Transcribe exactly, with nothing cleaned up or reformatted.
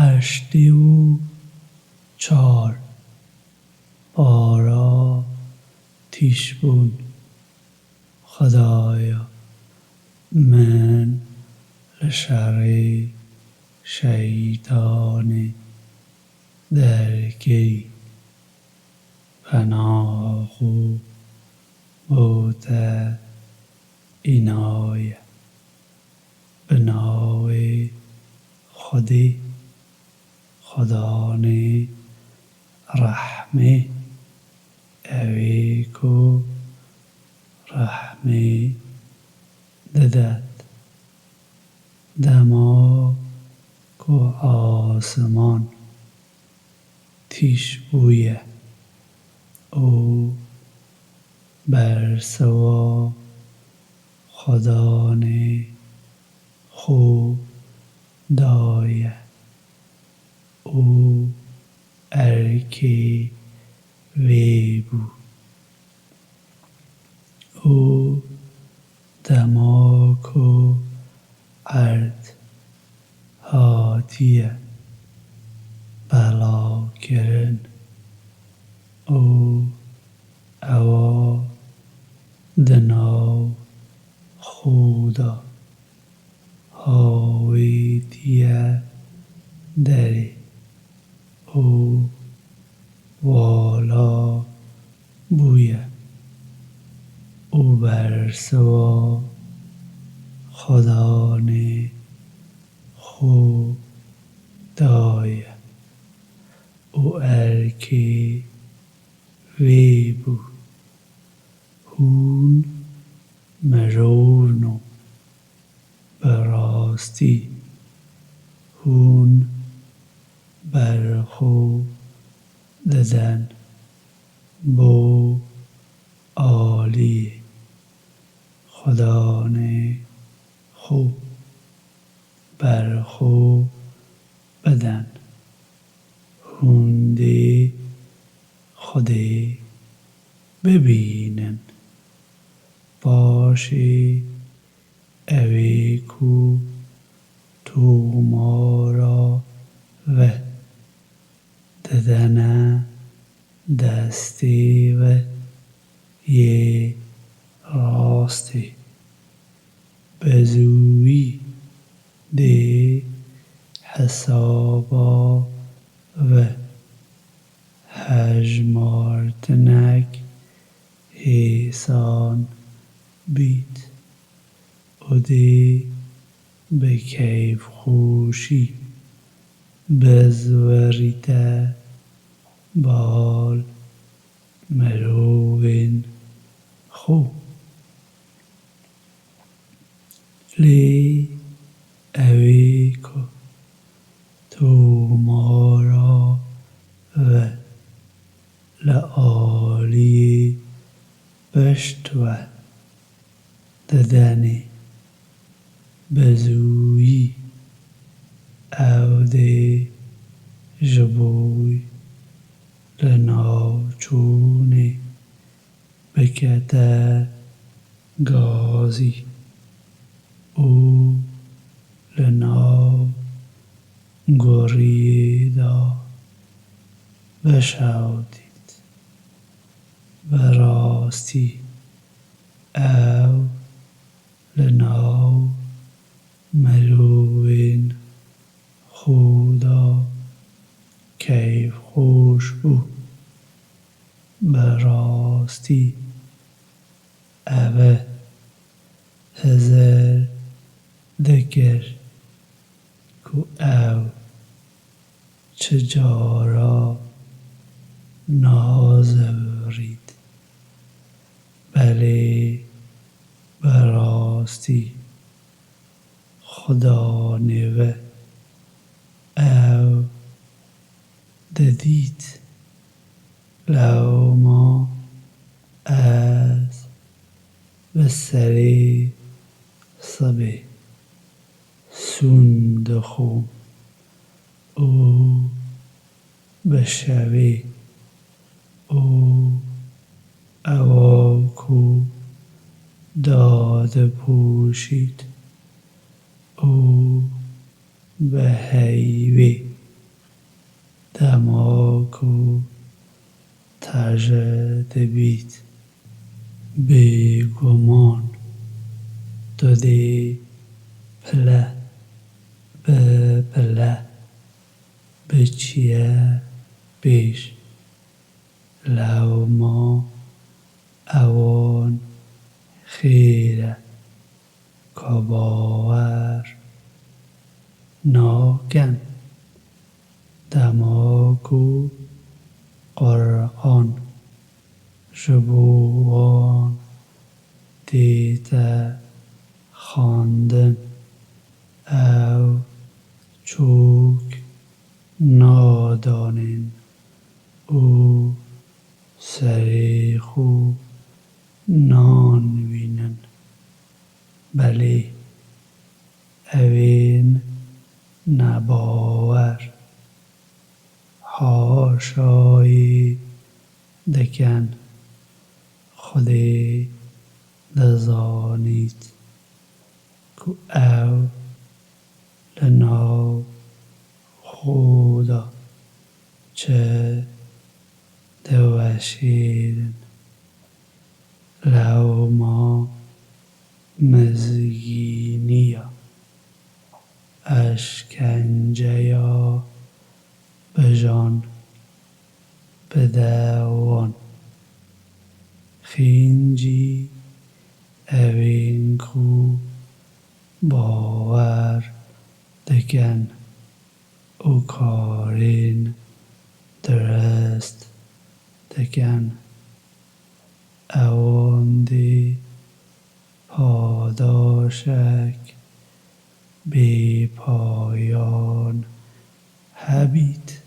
Heştê û çar. Bara tîşbûn. Xwedaya min li şerê şeytanê derkey. Penaha xwe bo te înaye. Bi navê Xwedê, Xwedanê rehmê, ewê ku rehmê didet. Dema ku asiman tîş bûye û bersiva Xwedanê xwe daye û erkê wê bû. Û dema ku erd hatiye belavkirin û ewa di nav xwe de hawêtiye derê û vala bûye û bersiva Xwedanê xwe daye û erkê wê bû. Hûn mirovno. Bi rastî hûn berxwe didin bo aliyê Xwedanê xwe. Berxwe bidin. Hûn dê Xwedê bibînin. Paşê ewê ku tomara ve didene destê ve yê rastê, bi zûyî dê hesaba ve hejmartinek hêsan bît û dê bi keyfxweşî bizwerîte bal mirovên xwe. Lê ewê ku tomara ve li aliyê pişt ve didenê, bi zûyî ew dê ji bo li navçûnê bikete gazî û li nav guriyê de bişewitît. Bi rastî ew li nav mirovên xwe de keyfxweş bû. Bi rastî ev e hizir dikir ku ew çi cara nazevirît. Belê bi rastî Xudanê ve ew didît. Lewma ez bi serê sibê sûn dixwim û bi şevê û ewa ku dadipoşît û bi heyvê Dema ku taje dibît, bêguman tu dê pile bi pile biçiye pêş. Lewma ewan xêr e ka bawer nakin. Dema ku Quran ji bo wan dête xwendin, ew çok nadanên û serê xwe nanivînin. Belê, ewên nebawer haşayê dikin. Xwedê dizanît ku ew li nav xwe de çi diweşêrin. Lewma mizgîniya, eşkenceya bijan bide wan. Xîncî ewên ku bawer dikin û karên dirist dikin, ewan dê padaşek bêpayan hebît.